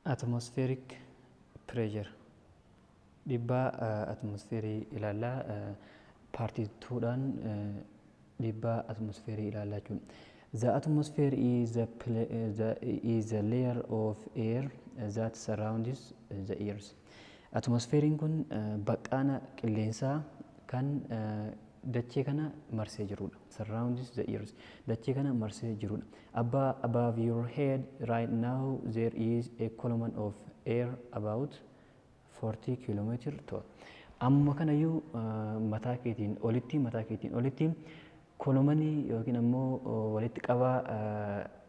Atmospheric pressure, dhiibbaa atmosfeerii ilaallaa. Part twodhaan dhiibbaa atmosfeerii ilaallaa jechuudha. The atmosphere is the layer of air that surrounds the earth. Atmosfeeriin kun baqqaana qilleensaa kan dachee kana marsee jirudha. Surrounds the earth. Dachee kana marsee jirudha. Above your head right now there is a column of air about 40 kilometer tall. Amma kanayyuu mataa keetiin olitti columnii yookiin ammoo walitti qabaa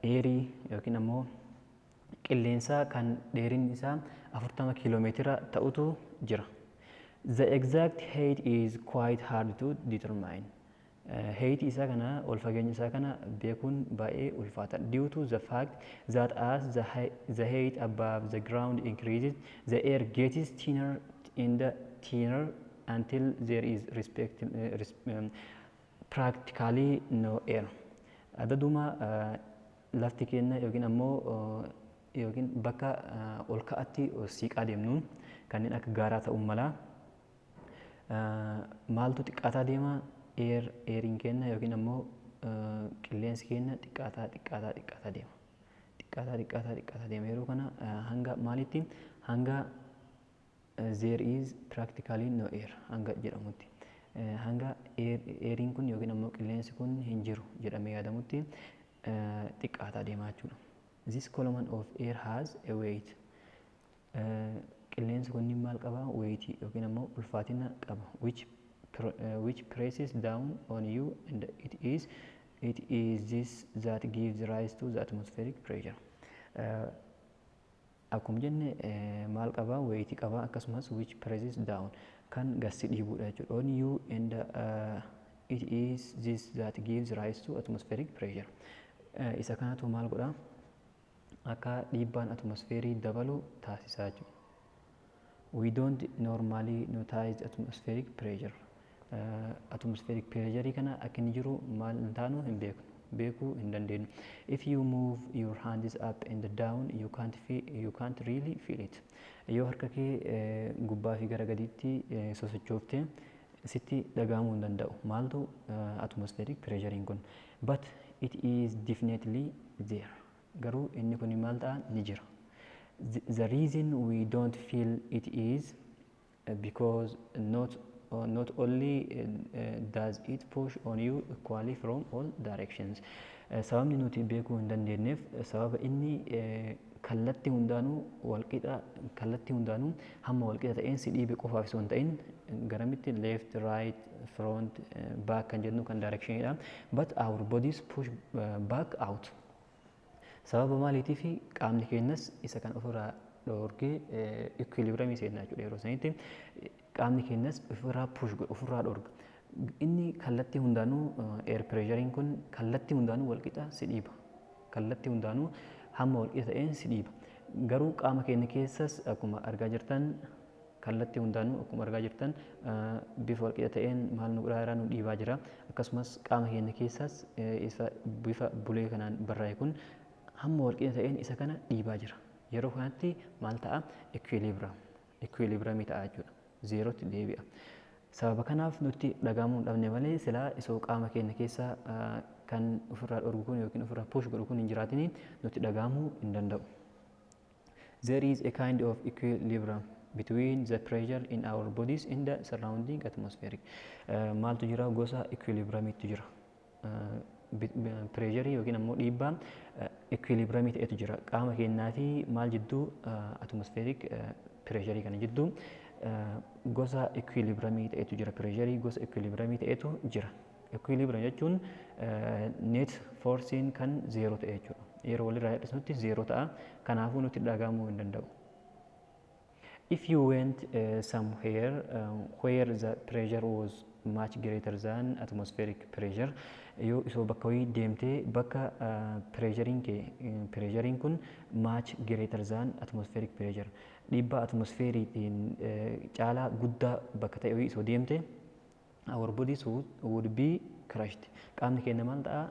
airii yookiin ammoo qilleensaa kan dheerinni isaa 40 kiiloomeetira ta'utu jira. The exact height is quite hard to determine. Height isaa kana, ol fageenya isaa kana beekuun baay'ee ulfaata. Due to the fact that as the height above the ground increases, the air gets thinner and thinner until there is practically no air. Adaduma lafti keenya yookiin ammoo yookiin bakka ol ka'atti ol siiqaa deemnuun, kanneen akka gaaraa ta'uu mala, maaltu xiqqaataa deema? Airiin keenya yookiin ammoo qilleensi keenya xiqqaataa, xiqqaataa, xiqqaataa deema. Xiqqaataa, xiqqaataa, xiqqaataa deema. Yeroo kana hanga maalitti? Hanga there is practically no air hanga jedhamutti. Hanga airiin kun yookiin ammoo qilleensi kun hin jiru jedhamee yaadamutti xiqqaataa deema jechuudha. This column of air has a weight. Qilleensi kun maal qaba? Weight yookiin ammoo ulfaatina qaba. Which presses down on you, and it is this that gives rise to the atmospheric pressure. Akkuma jenne maal qaba? Weightii qaba, akkasumas which presses down, kan gadi dhiibudha jechuudha. On you, and it is this that gives rise to atmospheric pressure. Isa kanatu maal godha? Akka dhiibbaan atmosfeerii dabalu taasisaa jechuudha. We don't normally notice atmospheric pressure. Atmospheric pressure kana akka inni jiru maal hin taanu, hin beeknu. Beekuu hin dandeenyu. If you move your hands up and down, you can't really feel it. Yoo harka kee gubbaa fi gara gadiitti sosochoofte sitti dhagahamuu hin danda'u. Maaltu? Atmospheric pressurein kun. But it is definitely there. Garuu inni kun maal ta'a? Ni jira. The reason we don't feel it is because not only does it push on you equally from all directions. Sababni nuti beekuu hin dandeenyeef sababa inni kallattii hundaanuu walqixa, kallattii hundaanuu hamma walqixa ta'een si dhiibe qofaaf osoo hin ta'in, garamitti, left, right, front, back kan jennu kan directionidha. But our bodies push back out. Sababa maaliitiif? Qaamni keenyas isa kan ofirraa dhoorgee equilibriumii seenaa jechuudha. Yeroo sanitti qaamni keenyas ofirraa push godha, ofirraa dhoorga. Inni kallattii hundaanuu, air pressurein kun kallattii hundaanuu walqixa si dhiiba. Kallattii hundaanuu hamma walqixa ta'een si dhiiba. Garuu qaama keenya keessas akkuma argaa jirtan, kallattii hundaanuu akkuma argaa jirtan bifa walqixa ta'een maal nu godhaa jira? Nu dhiibaa jira. Akkasumas qaama keenya keessas isa bifa bulee kanaan barraa'e kun hamma walqixa ta'een isa kana dhiibaa jira. Yeroo kanatti maal ta'a? Equilibrium. Equilibriumii ta'a jechuudha. Zeerootti deebi'a. Sababa kanaaf nutti dhagahamuu hin dhabne malee, silaa isoo qaama keenya keessa kan ofirraa dhorgu kun yookiin ofirraa push godhu kun hin jiraatini nutti dhagahamuu hin danda'u. There is a kind of equilibrium between the pressure in our bodies and the surrounding atmospheric. Maaltu jira? Gosa equilibriumiitu jira. Pressurii yookiin ammoo dhiibbaa equilibriumii ta'etu jira. Qaama keenyaa fi maal jidduu? Atmospheric pressurii kana jidduu gosa equilibriumii ta'etu jira. Pressurii gosa equilibriumii ta'etu jira. Equilibrium jechuun net forcein kan zeeroo ta'e jechuudha. Yeroo walirraa hir'isnutti zeeroo ta'a. Kanaafuu nutti dhagahamuu hin danda'u. If you went somewhere where the pressure was much greater than atmospheric pressure, yoo isoo bakka wayii deemtee bakka pressuriin kee, pressuriin kun much greater than atmospheric pressure, dhiibbaa atmosfeeriitiin caalaa guddaa bakka ta'e wayii isoo deemte, our bodies would be crushed. Qaamni keenya maal ta'a?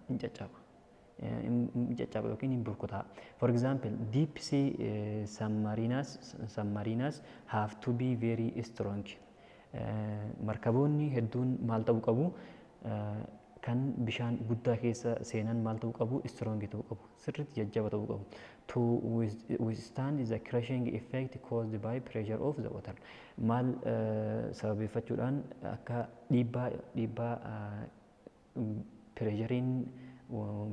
Hin caccaba. Hin caccaba yookiin hin burkutaa. For example, deep sea submariners have to be very strong. Markaboonni hedduun maal ta'uu qabu? Kan bishaan guddaa keessa seenan maal ta'uu qabu? Strong ta'uu qabu. Sirriitti jajjaba ta'uu qabu. To withstand the crushing effect caused by pressure of the water. Maal sababeeffachuudhaan akka dhiibbaa pireeshariin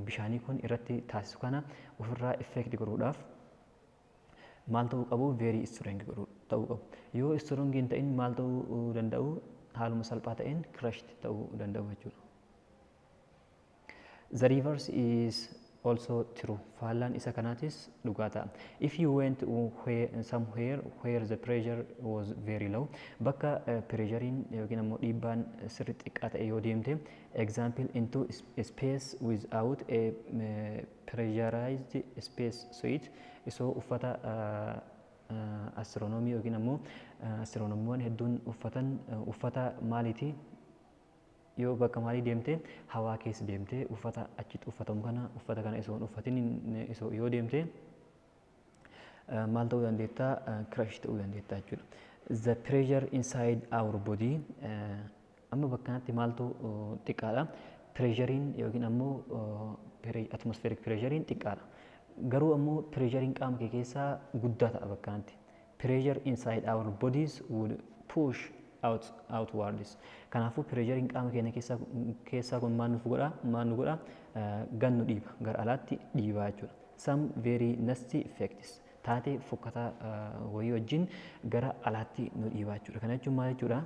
bishaanii kun irratti taasisu kana ofirraa effect godhuudhaaf maal ta'uu qabu? Very strong ta'uu qabu. Yoo strong hin ta'in maal ta'uu danda'u? Haaluma salphaa ta'een crushed ta'uu danda'u jechuudha. The reverse is also true. Faallaan isa kanaatis dhugaa ta'a. If you went somewhere where the pressure was very low, bakka pressuriin yookiin ammoo dhiibbaan sirri xiqqaa ta'e yoo deemte, example, into space without a pressurized space suit, isoo uffata astiroonoomii yookiin ammoo astiroonomiiwwan hedduun uffatan uffata maaliiti, yoo bakka maalii deemte, hawaa keessa deemte, uffata achitti uffatamu kana, uffata kana isoo hin uffatin isoo yoo deemte maal ta'uu dandeettaa? Crash ta'uu dandeettaa jechuudha. The pressure inside our body, amma bakka kanatti maaltu xiqqaadha? Pressuriin yookiin ammoo atmospheric pressuriin xiqqaadha. Garuu ammoo pressuriin qaama kee keessaa guddaa ta'a bakka kanatti. Pressure inside our bodies would push outwards. Kanaafuu pressuriin qaama keenya keessaa kun maal nuuf godha? Maal nu godha? Gan nu dhiiba. Gara alaatti dhiibaa jechuudha. Some very nasty effects. Taatee fokkataa wayii wajjin gara alaatti nu dhiibaa jechuudha. Kana jechuun maal jechuudha?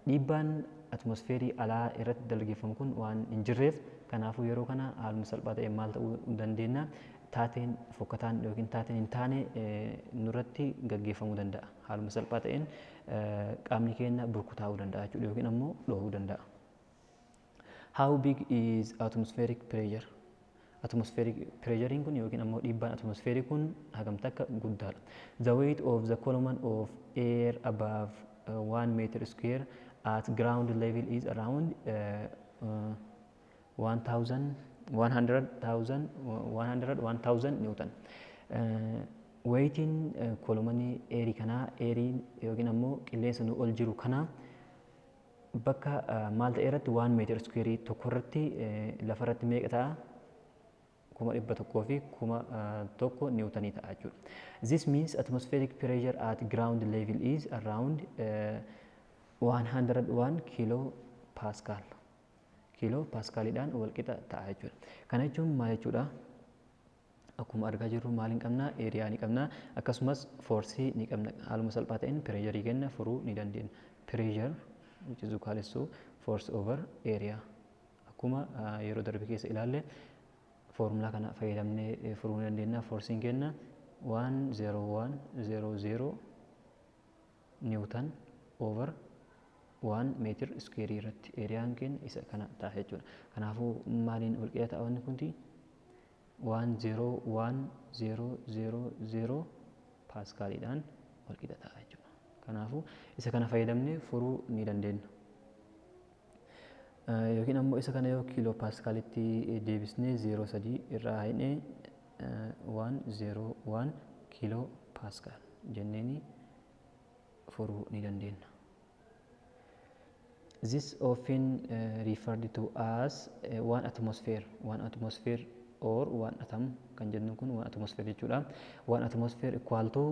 Dhiibbaan atmosfeerii alaa irratti dalgeeffamu kun waan hin jirreef, kanaafuu yeroo kana haaluma salphaa ta'een maal ta'uu dandeenya? Taateen fokkataan yookiin taateen hin taane nurratti gaggeeffamuu danda'a. Haaluma salphaa ta'een qaamni keenya burkutaa'uu danda'a jechuudha yookiin ammoo dhohuu danda'a. How big is atmospheric pressure? Atmospheric pressuriin kun yookiin ammoo dhiibbaan atmosfeerii kun hagam takka guddaadha? The weight of the column of air above 1 meter square at ground level is around 1000 100,000 101,000 newton. Weightiin columnii airii kanaa, airii yookiin ammoo qilleensa nu ol jiru kanaa, bakka maal ta'e irratti, 1 meter square tokko irratti, lafa irratti meeqa ta'a? 101,000 newtonii ta'a jechuudha. This means atmospheric pressure at ground level is around 101 kilo pascal. Kilo paaskaaliidhaan wal qixa ta'a jechuudha. Kana jechuun maal jechuudha? Akkuma argaa jirru maal hin qabna? Area ni qabna. Akkasumas forceii ni qabna. Haaluma salphaa ta'een pressurii kenna furuu ni dandeenya. Pressure, which is equal to force over area. Akkuma yeroo darbe keessa ilaalle foormulaa kana fayyadamnee furuu ni dandeenya. Forceiin kenna 10100 newton over 1 meter square irratti areaan keenya isa kana ta'a jechuudha. Kanaafuu maaliin wal qixa ta'a wanni kunti? 101000 paaskaaliidhaan wal qixa ta'a jechuudha. Kanaafuu isa kana fayyadamnee furuu ni dandeenya. Yookiin ammoo isa kana yoo kiiloo paaskaalitti deebisnee 03 irraa hidhnee 101 kilo pascal jenneeni furuu ni dandeenya. This often referred to as one atmosphere, one atmosphere or one atom kan jennu kun one atmosphere jechuudha. One atmosphere equal to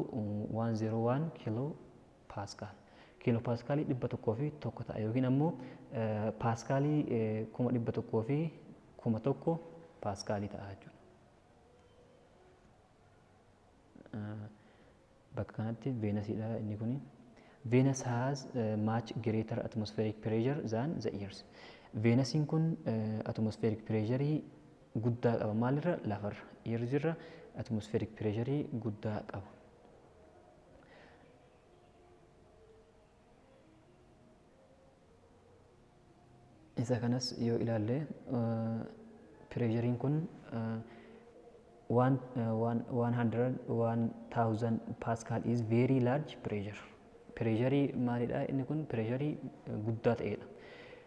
101 kilo pascal. Kiiloo paaskaalii 101 ta'a yookiin ammoo paaskaalii 101,001 paaskaalii ta'a jechuudha. Bakka kanatti Venusiidha inni kuni. Venus has much greater atmospheric pressure than the Earth. Venusiin kun atmospheric pressure guddaa qaba. Maalirra? Lafarra. Earth irra atmospheric pressure guddaa qaba. Isa kanas yoo ilaalle pressuriin kun 101,000 pascal is very large pressure. Pressurii maalidha inni kun? Pressurii guddaa ta'edha.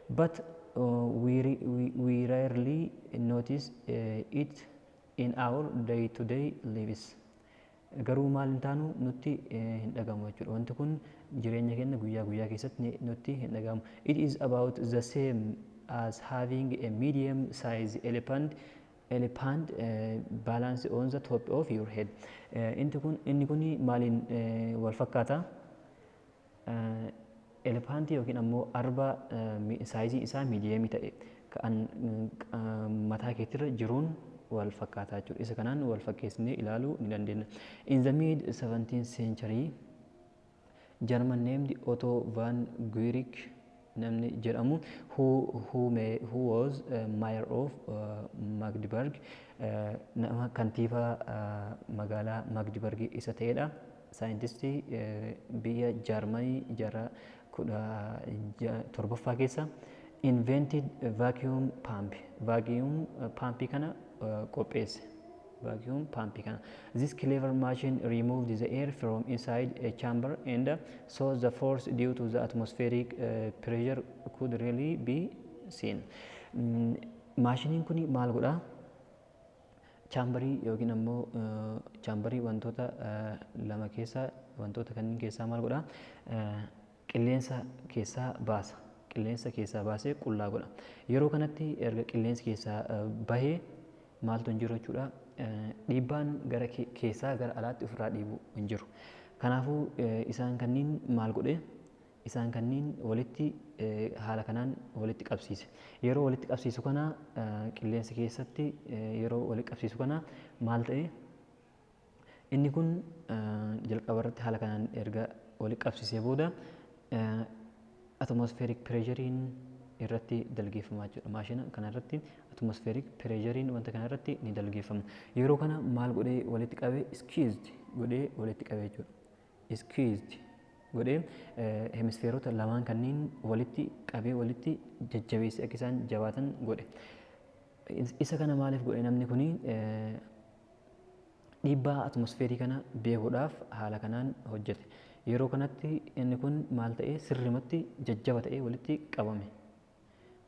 But We rarely notice it in our day to day lives. Garuu maal hin taanu, nutti hin dhagamu jechuudha. Wanti kun jireenya keenya guyyaa guyyaa keessatti nutti hin dhagamu. It is about the same as having a medium size elephant balance on the top of your head. Inni kun maaliin wal fakkaata? Elephantii yookiin ammoo arba sizeiin isaa mediumii ta'e kan mataa keetirra jiruun wal fakkaataa jechuudha. Isa kanaan wal fakkeessinee ilaaluu ni dandeenya. In the mid 17th century, German named Otto von Guericke namni jedhamu who was mayor of Magdeburg, nama kantiibaa magaalaa Magdeburg isa ta'edha. Saayintistii biyya Jaarmanii jaarraa 17ffaa keessa invented vacuum pump, vacuum pumpii kana qopheesse. Vacuum pump kana. This clever machine removed the air from inside a chamber and so the force due to the atmospheric pressure could really be seen. Maashiniin kun maal godhaa? Chamberii yookiin ammoo chamberii wantoota lama keessaa, wantoota kanneen keessaa maal godhaa? Qilleensa keessaa baasa. Qilleensa keessaa baasee qullaa godha. Yeroo kanatti erga qilleensi keessaa bahee maaltu hin jiru jechuudha? Dhiibbaan gara keessaa gara alaatti ofirraa dhiibu hin jiru. Kanaafuu isaan kanneen maal godhe? Isaan kanneen walitti haala kanaan walitti qabsiise. Yeroo walitti qabsiisu kana, qilleensa keessatti yeroo walitti qabsiisu kana maal ta'e? Inni kun jalqaba irratti haala kanaan erga walitti qabsiisee booda atmospheric pressureiin irratti dalgeeffamaa jechuudha. Maashina kana irratti atmospheric pressureiin wanta kana irratti ni dalgeeffama. Yeroo kana maal godhee walitti qabee? Squeezed godhee walitti qabee jechuudha. Squeezed godhee hemisphereota lamaan kanneen walitti qabee, walitti jajjabeessee akka isaan jabaatan godhe. Isa kana maaliif godhe namni kuni? Dhiibbaa atmosfeerii kana beekuudhaaf haala kanaan hojjete. Yeroo kanatti inni kun maal ta'ee? Sirrimatti jajjaba ta'ee walitti qabame.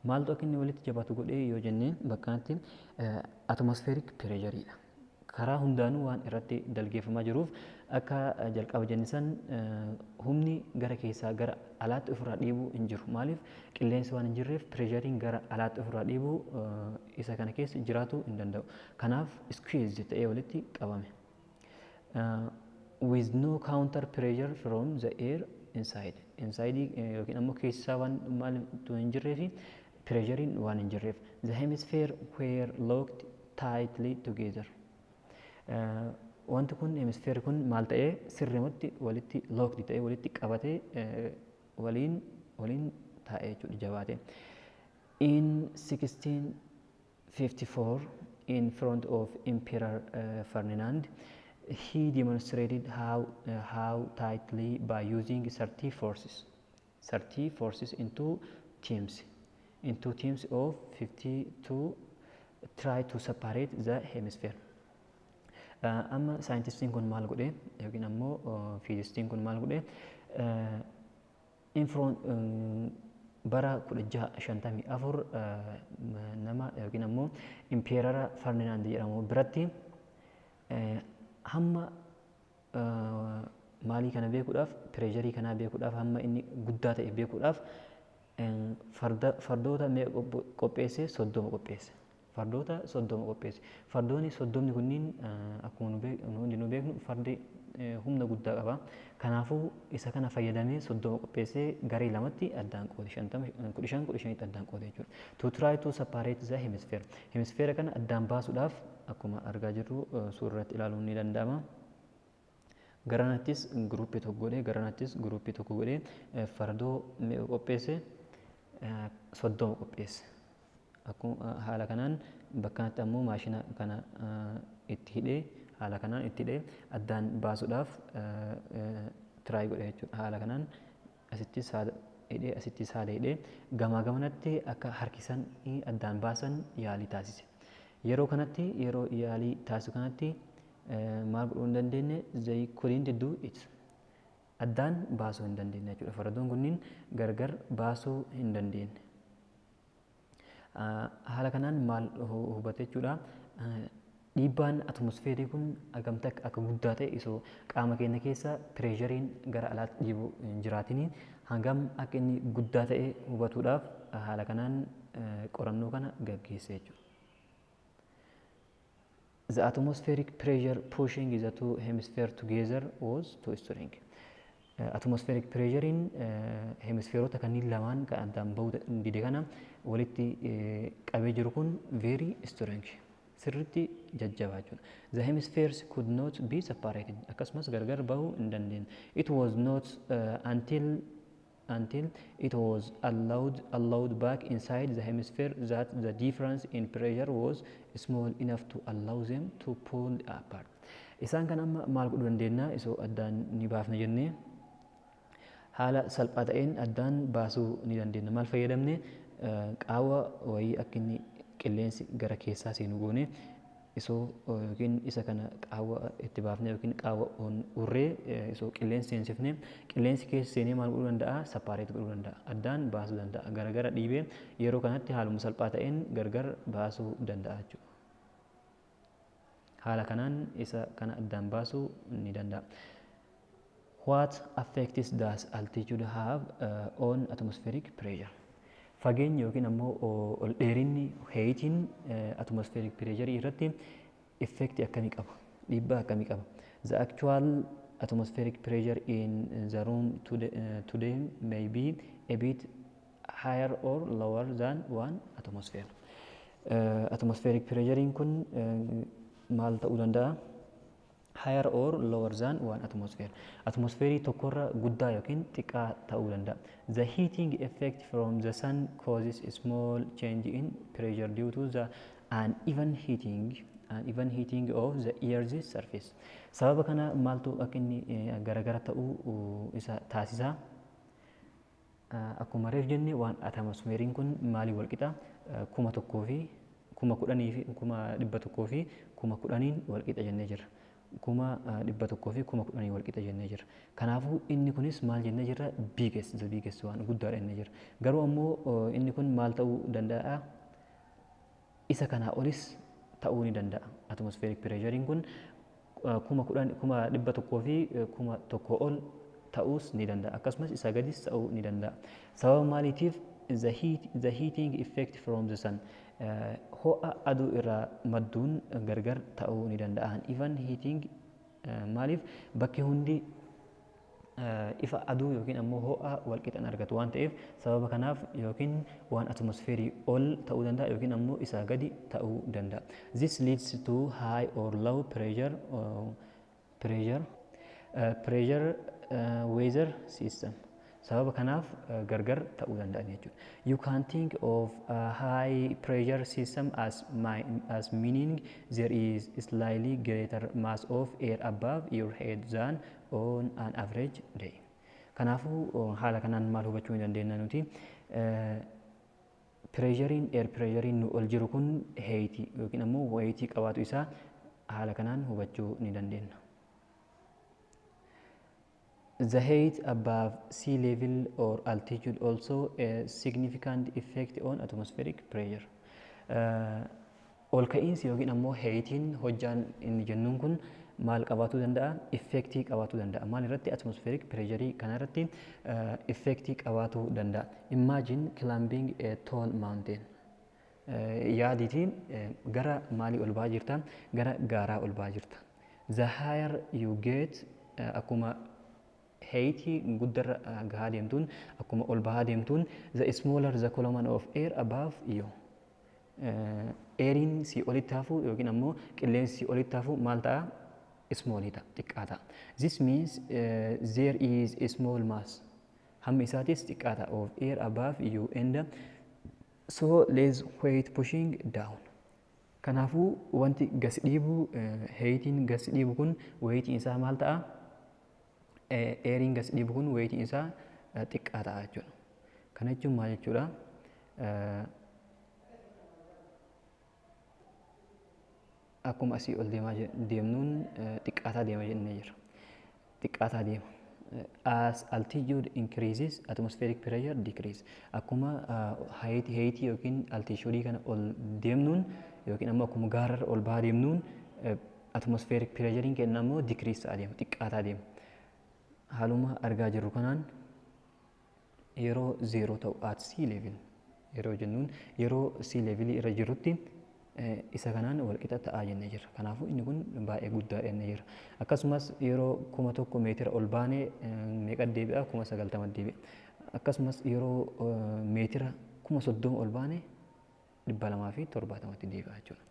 Maaltu akka inni walitti jabaatu godhee yoo jennee, bakka kanatti atmospheric pressureiidha. Karaa hundaanuu waan irratti dalgeeffamaa jiruuf, akka jalqaba jenne san humni gara keessaa gara alaatti ofirraa dhiibuu hin jiru. Maaliif? Qilleensi waan hin jirreef pressureiin gara alaatti ofirraa dhiibuu isa kana keessa jiraatu hin danda'u. Kanaaf squeeze ta'ee walitti qabame. With no counter pressure from the air inside. Inside yookiin ammoo keessaa waan maaltu hin jirree fi pressureiin waan hin jirreef. The hemisphere were locked tightly together. Wanti kun, hemisphere kun maal ta'ee? Sirrimatti walitti locked ta'ee, walitti qabatee, waliin taa'ee jechuudha, jabaate. In 1654, in front of Emperor Ferdinand, he demonstrated how tightly by using 30 horses into teams of 52 try to separate the hemisphere. Amma saayintistiin kun maal godhe, yookiin ammoo fiizistiin kun maal godhe? In front bara 1654 nama yookiin ammoo Emperor Ferdinand jedhamu biratti hamma maalii kana beekuudhaaf, pressureii kanaa beekuudhaaf, hamma inni guddaa ta'e beekuudhaaf fardoota meeqa qopheesse? 30 qopheesse. Fardoota 30 qopheesse. Fardoonni 30ni kunniin, akkuma nu hundi nu beeknu, fardi humna guddaa qaba. Kanaafuu isa kana fayyadamee 30 qopheessee garee lamatti addaan qoode, 50, 15 15tti addaan qoode jechuudha. To try to separate the hemisphere. Hemisphere kana addaan baasuudhaaf, akkuma argaa jirru suuraa irratti ilaaluun ni danda'ama. Garanattis groupii tokko godhee, garanattis groupii tokko godhee, fardoo meeqa qopheesse? 30 qopheesse. Akkuma haala kanaan bakka kanatti ammoo maashina kana itti hidhee, haala kanaan itti hidhee addaan baasuudhaaf try godhe jechuudha. Haala kanaan asittis haala hidhee, asittis haala hidhee, gamaa gamanatti akka harkisan addaan baasan yaalii taasise. Yeroo kanatti, yeroo yaalii taasisu kanatti maal godhuu hin dandeenye? They couldn't do it. Addaan baasuu hin dandeenye jechuudha. Fardoon kunniin gargar baasuu hin dandeenye. Haala kanaan maal hubate jechuudha? Dhiibbaan atmosfeerii kun hagamta akka guddaa ta'e, isoo qaama keenya keessa pressureiin gara alaatti dhiibu hin jiraatini hangam akka inni guddaa ta'e hubatuudhaaf haala kanaan qorannoo kana gaggeesse jechuudha. The atmospheric pressure pushing the two hemispheres together was too strong. Atmospheric pressurein hemisphereota kanneen lamaan kan addaan bahuu dide kana walitti qabee jiru kun very strong. Sirriitti jajjabaa jechuudha. The hemispheres could not be separated. Akkasumas gargar bahuu hin dandeenye. It was not until it was allowed back inside the hemisphere that the difference in pressure was small enough to allow them to pull apart. Isaan kan amma maal godhuu dandeenya? Isoo addaan ni baafna jennee, haala salphaa ta'een addaan baasuu ni dandeenya. Maal fayyadamne? Qaawwa wayii akka inni qilleensi gara keessaa seenu goone isoo, yookiin isa kana qaawwa itti baafne yookiin qaawwa urree isoo qilleensi seensifne, qilleensi keessa seenee maal godhuu danda'a? Separate godhuu danda'a. Addaan baasuu danda'a. Garagara dhiibee yeroo kanatti haaluma salphaa ta'een gargar baasuu danda'a jechuudha. Haala kanaan isa kana addaan baasuu ni danda'a. What effects does altitude have on atmospheric pressure? Fageenyi yookiin ammoo ol dheerinni, heightiin atmospheric pressure irratti effectii akkamii qaba? Dhiibbaa akkamii qaba? The actual atmospheric pressure in the room today may be a bit higher or lower than 1 atmosphere. Atmospheric pressurein kun maal ta'uu danda'a? Higher or lower than 1 atmosphere. Atmosfeerii tokkorra guddaa yookiin xiqqaa ta'uu danda'a. The heating effect from the sun causes a small change in pressure due to the uneven heating of the earth's surface. Sababa kana maaltu akka inni garagara ta'uu isa taasisa? Akkuma reef jenne, waan atmosfeeriin kun maalii wal qixa? 10,000 fi 10,000 fi 110,000n wal qixa jennee jirra. 110,000n wal qixa jennee jirra. Kanaafuu inni kunis maal jennee jirra? Biggest, the biggest, waan guddaadha jennee jirra. Garuu ammoo inni kun maal ta'uu danda'a? Isa kanaa olis ta'uu ni danda'a. Atmospheric pressurein kun 10,000, 101,000 ol ta'uus ni danda'a. Akkasumas isa gadis ta'uu ni danda'a. Sababa maaliitiif? The heating effect from the sun, ho'a aduu irraa madduun gargar ta'uu ni danda'a. Even heating maaliif? Bakki hundi ifa aduu yookiin ammoo ho'a walqixan argatu waan ta'eef, sababa kanaaf yookiin waan atmosfeerii ol ta'uu danda'a yookiin ammoo isaa gadi ta'uu danda'a. This leads to high or low pressure weather system. Sababa kanaaf gargar ta'uu danda'an jechuudha. You can think of a high pressure system as meaning there is slightly greater mass of air above your head than on an average day. Kanaafuu haala kanaan maal hubachuu ni dandeenya nuti? Pressureiin, air pressureiin nu ol jiru kun heightii yookiin ammoo weightii qabaatu isaa haala kanaan hubachuu ni dandeenya. The height above sea level or altitude also a significant effect on atmospheric pressure. Ol ka'iinsi yookiin ammoo heightiin, hojjaan inni jennuun kun maal qabaatuu danda'a? Effectii qabaatuu danda'a. Maal irratti? Atmospheric pressure kana irratti effectii qabaatuu danda'a. Imagine climbing a tall mountain. Yaadiitiin gara maalii ol ba'aa jirta? Gara gaaraa ol ba'aa jirta. The higher you get, akkuma heightii guddarra gahaa deemtuun, akkuma ol bahaa deemtuun, the smaller the column of air above you. Airiin si olitti hafu yookiin ammoo qilleensi si olitti hafu maal ta'a? Small ta'a, xiqqaa ta'a. This means there is a small mass. Hammi isaatis xiqqaa ta'a of air above you and so less weight pushing down. Kanaafuu wanti gasi dhiibu, heightiin gasi dhiibu kun weightiin isaa maal ta'a? Airiin gasi dhiibu kun weightiin isaa xiqqaa ta'a jechuudha. Kana jechuun maal jechuudha? Akkuma asii ol deemaa deemnuun xiqqaataa deema jennee jira. Xiqqaataa deema. As altitude increases, atmospheric pressure decrease. Akkuma height yookiin altitude kana ol deemnuun yookiin ammoo akkuma gaararra ol bahaa deemnuun, atmospheric pressurein keenya ammoo decrease ta'aa deema, xiqqaataa deema. Haaluma argaa jirru kanaan, yeroo zeeroo ta'u, at sea level yeroo jennuun, yeroo sea level irra jirrutti isa kanaan walqixa ta'aa jennee jirra. Kanaafuu inni kun baay'ee guddaa jennee jirra. Akkasumas yeroo 1000 meetira ol baanee meeqa deebi'a? 90,000 deebi'a. Akkasumas yeroo meetira 30,000 ol baane 270tti deebi'a jechuudha.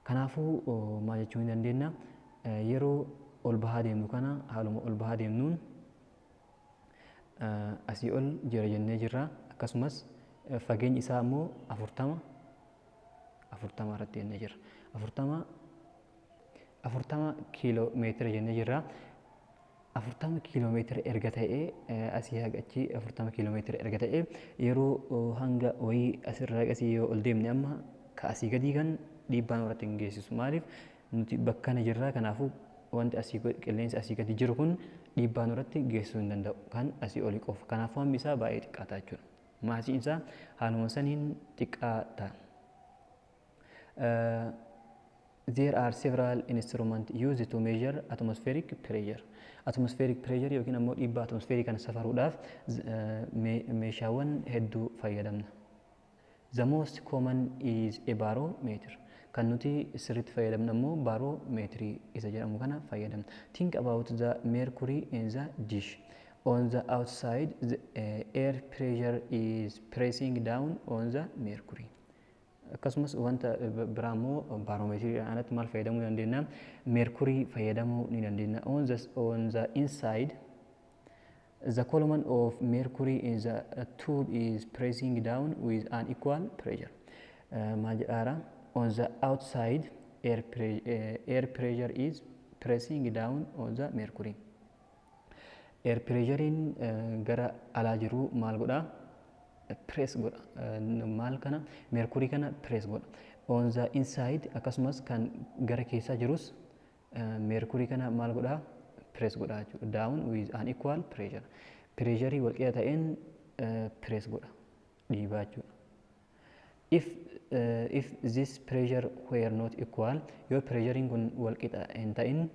Kanaafuu maal jechuu ni dandeenya? Yeroo ol bahaa deemnu kana, haaluma ol bahaa deemnuun asii ol jira jennee jirra. Akkasumas fageenyi isaa immoo 40 40 irratti jennee jirra. 40 40 kiiloo meetira jennee jirra. 40 kiiloo meetira erga ta'ee, asii haga achii 40 kiiloo meetira erga ta'ee, yeroo hanga wayii asirraa asii yoo ol deemne, amma ka asii gadii kan dhiibbaan irratti hin geessisu. Maaliif? Nuti bakka kana jirra. Kanaafuu wanti asii, qilleensi asii gadi jiru kun dhiibbaa nurratti geessisuu hin danda'u, kan asii olii qofa. Kanaafuu hammi isaa baay'ee xiqqaata jechuudha. Maasiin isaa haaluma saniin xiqqaa ta'a. There are several instruments used to measure atmospheric pressure. Atmospheric pressure yookiin ammoo dhiibbaa atmosfeerii kana safaruudhaaf meeshaawwan hedduu fayyadamna. The most common is a barometer. Kan nuti sirriitti fayyadamnu ammoo baromeetirii isa jedhamu kana fayyadamna. Think about the mercury in the dish. On the outside, the air pressure is pressing down on the mercury. Akkasumas wanta biraa immoo baaroomeetiriidhaan alatti maal fayyadamuu dandeenya? Meerkurii fayyadamuu ni dandeenya. On the inside, the column of mercury in the tube is pressing down with an equal pressure. Maal jedhaara? On the outside, air pressure is pressing down on the mercury. Air pressurein gara alaa jiru maal godhaa? Press godha. Maal kana? Meerkurii kana press godha. On the inside, akkasumas kan gara keessaa jirus meerkurii kana maal godhaa? Press godha jechuudha. Down with an equal pressure. Pressurii walqixa ta'een press godha. Dhiibaa jechuudha. If this pressure were not equal, yoo pressuriin kun walqixa hin ta'in,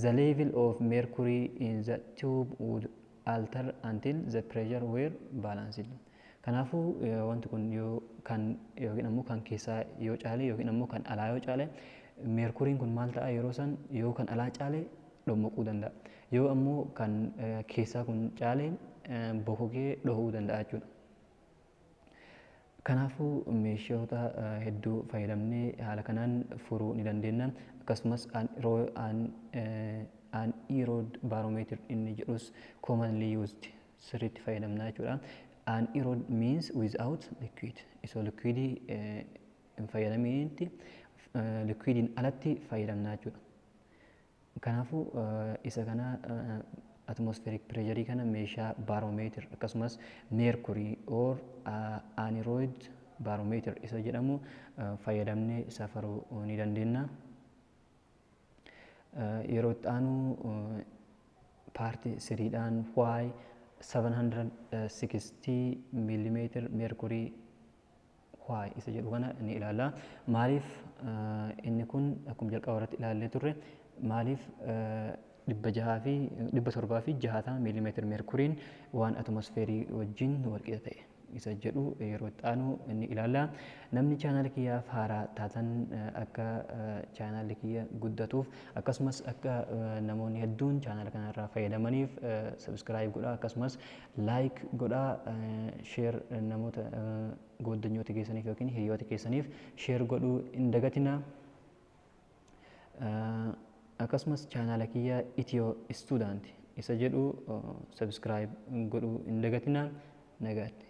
the level of mercury in the tube would alter until the pressure were balanced. Kanaafuu wanti kun yoo kan yookiin ammoo kan keessaa yoo caale yookiin ammoo kan alaa yoo caale, meerkuriin kun maal ta'a yeroo san? Yoo kan alaa caale dhommaquu danda'a. Yoo ammoo kan keessaa kun caale bokokee dhohuu danda'a jechuudha. Kanaafuu meeshoota hedduu fayyadamnee haala kanaan furuu ni dandeenya. Akkasumas aneroid barometer inni jedhus commonly used, sirriitti fayyadamna jechuudha. Aneroid means without liquid. Isoo liquidii hin fayyadaminitti, liquidiin alatti fayyadamna jechuudha. Kanaafuu isa kana, atmospheric pressure kana, meeshaa barometer akkasumas mercury or aneroid barometer isa jedhamu fayyadamnee safaruu ni dandeenya. Yeroo itti aanu part threedhaan why 760 millimeter mercury why isa jedhu kana ni ilaalla. Maaliif inni kun, akkuma jalqaba irratti ilaallee turre, maaliif 660 miilimeetira meerkuriin waan atmosfeerii wajjin walqixa ta'e isa jedhu yeroo itti aanu inni ilaalla. Namni chaanala kiyyaaf haaraa taatan, akka chaanalli kiyya guddatuuf akkasumas akka namoonni hedduun chaanala kanarraa fayyadamaniif subscribe godhaa, akkasumas like godhaa, share namoota gooddanyoota keessaniif yookiin hiriyoota keessaniif share godhuu hin dagatinaa. Akkasumas chaanala kiyya Itiyoo Student isa jedhu subscribe godhuu hin dagatinaa. Nagaatti.